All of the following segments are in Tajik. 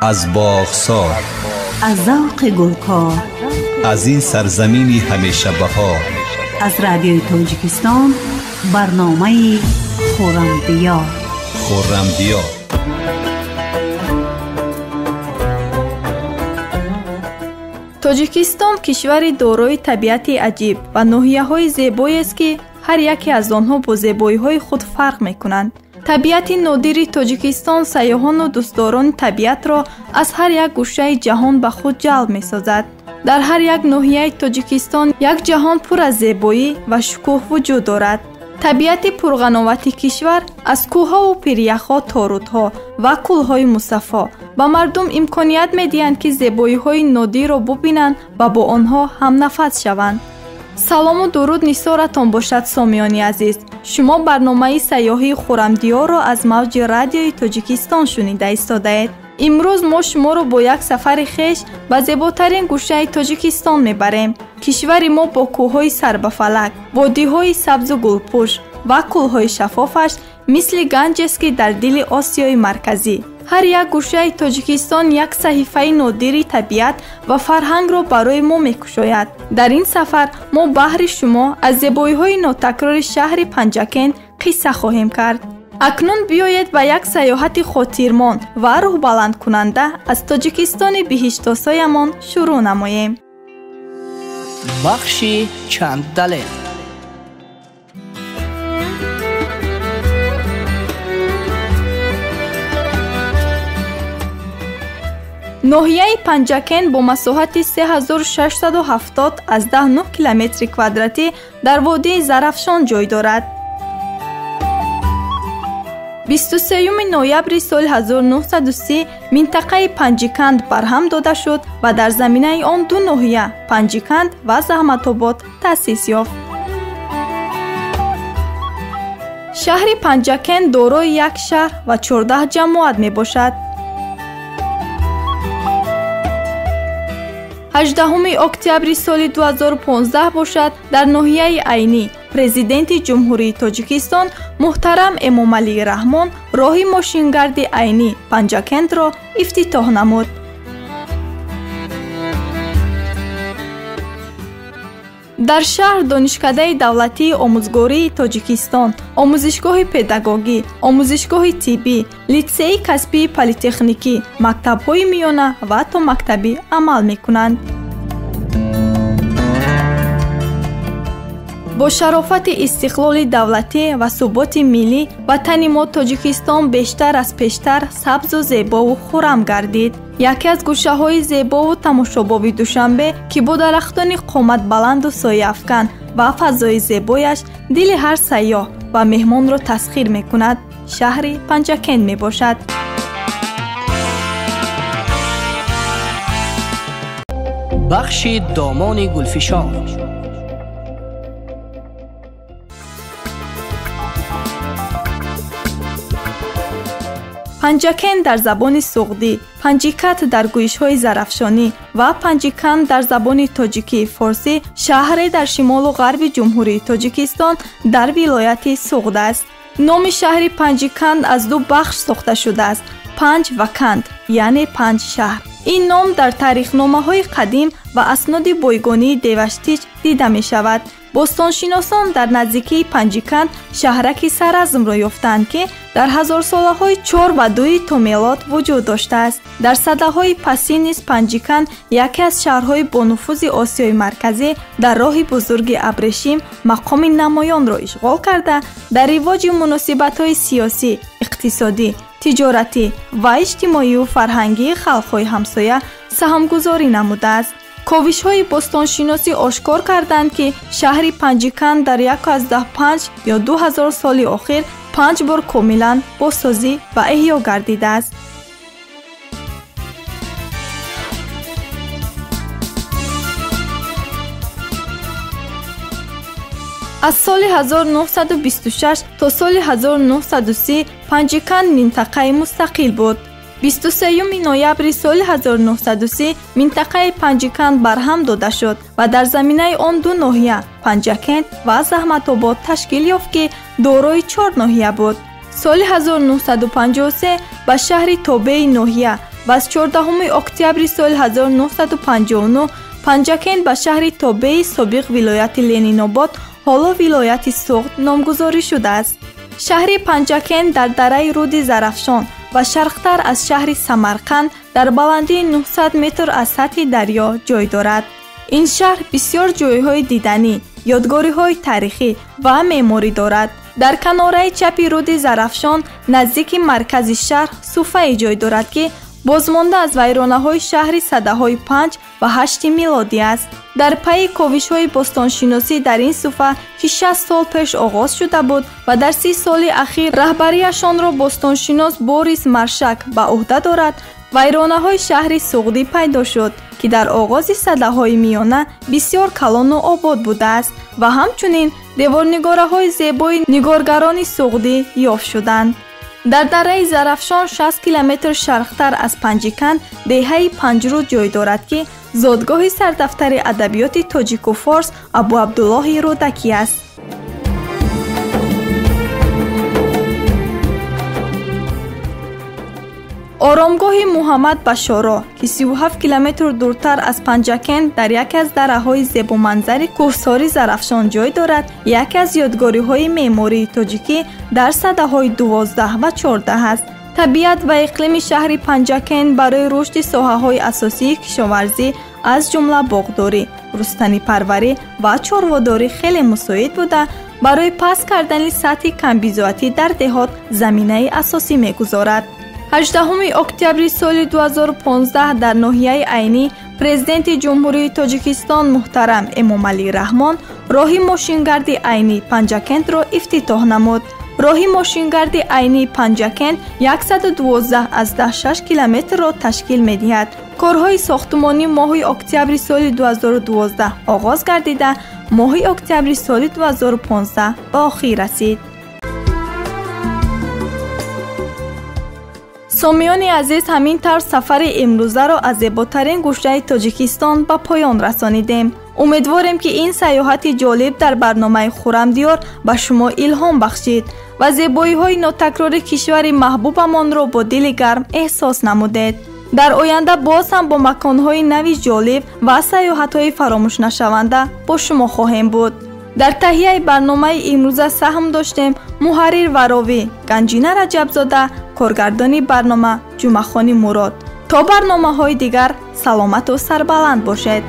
Аз боғсор, аз завқи гулкор, аз ин сарзамини ҳамеша баҳор, аз радиои Тоҷикистон барномаи Хуррамдиёр. Хуррамдиёр. Тоҷикистон кишвари дорои табиати аҷиб ва ноҳияҳои зебоест, ки ҳар яке аз онҳо бо зебоиҳои худ фарқ мекунанд. Табиати нодири Тоҷикистон сайёҳону дӯстдорони табиатро аз ҳар як гӯшаи ҷаҳон ба худ ҷалб месозад. Дар ҳар як ноҳияи Тоҷикистон як ҷаҳон пур аз зебоӣ ва шукӯҳ вуҷуд дорад. Табиати пурғановати кишвар аз кӯҳҳову пиряхҳо то рудҳо ва кӯлҳои мусаффо ба мардум имконият медиҳанд, ки зебоиҳои нодирро бубинанд ва бо онҳо ҳамнафас шаванд. Салому дуруд нисоратон бошад, сомиёни азиз. Шумо барномаи сайёҳии Хуррамдиёрро аз мавҷи радиои Тоҷикистон шунида истодаед. Имрӯз мо шуморо бо як сафари хеш ба зеботарин гӯшаи Тоҷикистон мебарем. Кишвари мо бо кӯҳҳои сарбафалак, водиҳои сабзу гулпӯш ва кӯлҳои шаффофаш мисли ганҷест, ки дар дили Осиёи Марказӣ. Ҳар як гӯшаи Тоҷикистон як саҳифаи нодири табиат ва фарҳангро барои мо мекушояд. Дар ин сафар мо баҳри шумо аз зебоиҳои нотакрори шаҳри Панҷакент қисса хоҳем кард. Акнун биёед ба як сайёҳати хотирмон ва рӯҳбаландкунанда аз Тоҷикистони биҳиштосоямон шурӯъ намоем. Бахши чанд далел. Ноҳияи Панҷакент бо масоҳати 3670,9 километри квадратӣ дар водии Зарафшон ҷой дорад. 23 ноябри соли 1930 минтақаи Панҷиканд барҳам дода шуд ва дар заминаи он ду ноҳия Панҷиканд ва Заҳматобод таъсис ёфт. Шаҳри Панҷакент дорои як шаҳр ва 14 ҷамоат мебошад. 18 октябри соли 2015 бошад, дар ноҳияи Айнӣ президенти Ҷумҳурии Тоҷикистон муҳтарам Эмомалӣ Раҳмон роҳи мошингарди Айнӣ Панҷакентро ифтитоҳ намуд. Дар шаҳр Донишкадаи давлатии омӯзгории Тоҷикистон, омӯзишгоҳи педагогӣ, омӯзишгоҳи тиббӣ, литсеи касбии политехникӣ, мактабҳои миёна ва томактабӣ амал мекунанд. Бо шарофати истиқлоли давлатӣ ва суботи миллӣ ватани мо Тоҷикистон бештар аз пештар сабзу зебову хуррам гардид. Яке аз гӯшаҳои зебову тамошобоби Душанбе, ки бо дарахтони қоматбаланду сояафкан ва фазои зебояш дили ҳар сайёҳ ва меҳмонро тасхир мекунад, шаҳри Панҷакент мебошад. Бахши домони гулфишон. Панҷакент дар забони суғдӣ, Панҷикат дар гӯйишҳои зарафшонӣ ва Панҷиканд дар забони тоҷикии форсӣ шаҳре дар шимолу ғарби Ҷумҳурии Тоҷикистон дар вилояти Суғд аст. Номи шаҳри Панҷиканд аз ду бахш сохта шудааст: панҷ ва канд, яъне панҷ шаҳр. Ин ном дар таърихномаҳои қадим ва асноди бойгонии Деваштич дида мешавад. Бостоншиносон дар наздикии Панҷиканд шаҳраки Саразмро ёфтанд, ки дар ҳазорсолаҳои 4 ва 2 то мелод вуҷуд доштааст. Дар садаҳои пасин низ Панҷиканд яке аз шаҳрҳои бонуфузи Осиёи Марказӣ дар роҳи бузурги Абрешим мақоми намоёнро ишғол карда, дар ривоҷи муносибатҳои сиёсӣ, иқтисодӣ, тиҷоратӣ ва иҷтимоию фарҳангии халқҳои ҳамсоя саҳмгузорӣ намудааст. Ковишҳои бостоншиносӣ ошкор карданд, ки шаҳри Панҷиканд дар 1,5 ё 2000 соли охир 5 бор комилан бозсозӣ ва эҳё гардидааст. Аз соли 1926 то соли 1930 Панҷиканд минтақаи мустақил буд. 23 ноябри соли 1930 минтақаи Панҷиканд барҳам дода шуд ва дар заминаи он ду ноҳия Панҷакент ва Заҳматобод ташкил ёфт, ки дорои 4 ноҳия буд. Соли 1953 ба шаҳри тобеи ноҳия ва аз 14 октябри соли 1959 Панҷакент ба шаҳри тобеи собиқ вилояти Ленинобод, ҳоло вилояти Суғд номгузорӣ шудааст. Шаҳри Панҷакент дар дараи руди Зарафшон ва шарқтар аз шаҳри Самарқанд дар баландии 900 метр аз сатҳи дарё ҷой дорад. Ин шаҳр бисёр ҷойҳои диданӣ, ёдгориҳои таърихӣ ва меъморӣ дорад. Дар канораи чапи руди Зарафшон наздики маркази шаҳр суфае ҷой дорад, ки бозмонда аз вайронаҳои шаҳри садаҳои 5 ва 8 милодӣ аст. Дар пайи ковишҳои бостоншиносӣ дар ин суфа, ки 60 сол пеш оғоз шуда буд ва дар 30 соли ахир раҳбарияшонро бостоншинос Борис Маршак ба ӯҳда дорад, вайронаҳои шаҳри Суғдӣ пайдо шуд, ки дар оғози садаҳои миёна бисёр калону обод будааст ва ҳамчунин деворнигораҳои зебои нигоргарони суғдӣ ёфт шуданд. Дар дараи Зарафшон 60 километр шарқтар аз Панҷиканд деҳаи Панҷруд ҷой дорад, ки зодгоҳи сардафтари адабиёти тоҷику форс Абуабдуллоҳи Рӯдакӣ аст. Оромгоҳи Муҳаммад Башоро, ки 37 километр дуртар аз Панҷакент дар яке аз дараҳои зебоманзари кӯҳсори Зарафшон ҷой дорад, яке аз ёдгориҳои меъмории тоҷикӣ дар садаҳои 12 ва 14 аст. Табиат ва иқлими шаҳри Панҷакент барои рушди соҳаҳои асосии кишоварзӣ, аз ҷумла боғдорӣ, рустанипарварӣ ва чорводорӣ хеле мусоид буда, барои паст кардани сатҳи камбизоатӣ дар деҳот заминаи асосӣ мегузорад. 18 октябри соли 2015 дар ноҳияи Айнӣ Президенти Ҷумҳурии Тоҷикистон муҳтарам Эмомалӣ Раҳмон роҳи мошингарди Айнӣ Панҷакентро ифтитоҳ намуд. Роҳи мошингарди Айнӣ Панҷакент 112,6 километрро ташкил медиҳад. Корҳои сохтумонӣ моҳи октябри соли 2012 оғоз гардида, моҳи октябри соли 2015 ба охир расид. Сомиёни азиз, ҳамин тавр сафари имрӯзаро аз зеботарин гӯшаи Тоҷикистон ба поён расонидем. Умедворем, ки ин сайёҳати ҷолиб дар барномаи Хуррамдиёр ба шумо илҳом бахшид ва зебоиҳои нотакрори кишвари маҳбубамонро бо дили гарм эҳсос намудед. Дар оянда боз ҳам бо маконҳои нави ҷолиб ва сайёҳатҳои фаромӯшнашаванда бо шумо хоҳем буд. Дар таҳияи барномаи имрӯза саҳм доштем муҳаррир ва ровӣ Ганҷина Раҷабзода, коргардони барнома Ҷумъахони Мурод. То барномаҳои дигар саломату сарбаланд бошед.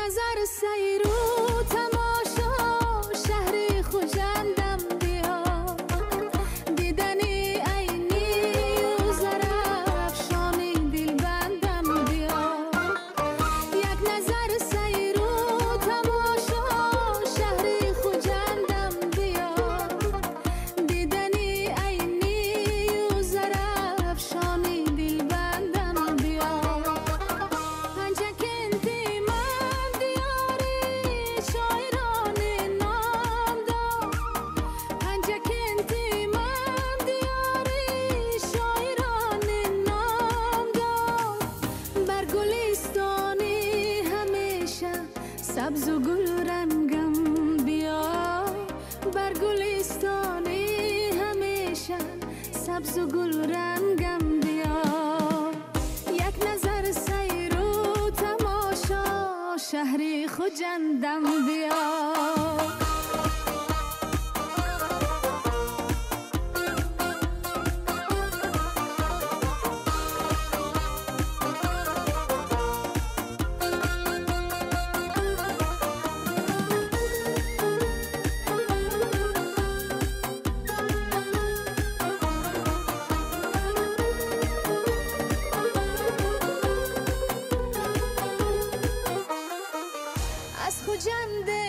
Назар сайру тамошо шаҳри Хуҷандам биё, дидани айнию Зарафшони дилбандам биё. Як назар сайру тамошо шаҳри Хуҷандам биё, дидани айнию Зарафшони дилбандам биё. Панҷакенти ман шоирони номдор, Панҷакенти ман диёри шоирони номдор, бар гулистони ҳамеша сабзу гулрангам биёй, бар гулистони ҳамеша сабзу гулрангам биёй. Як назар сайру тамошо шаҳри Хуҷандам биё. Аз Хуҷанде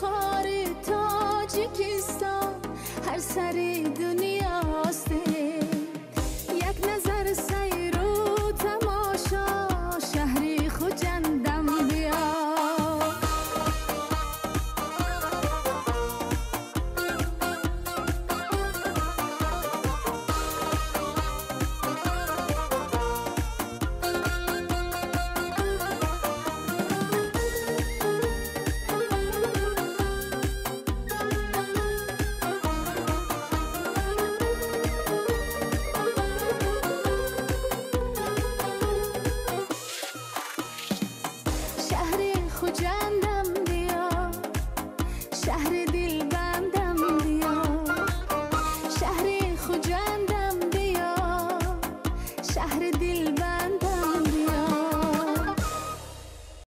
Ифтихори Тоҷикистон ҳар сари дунёстем. Як назар сар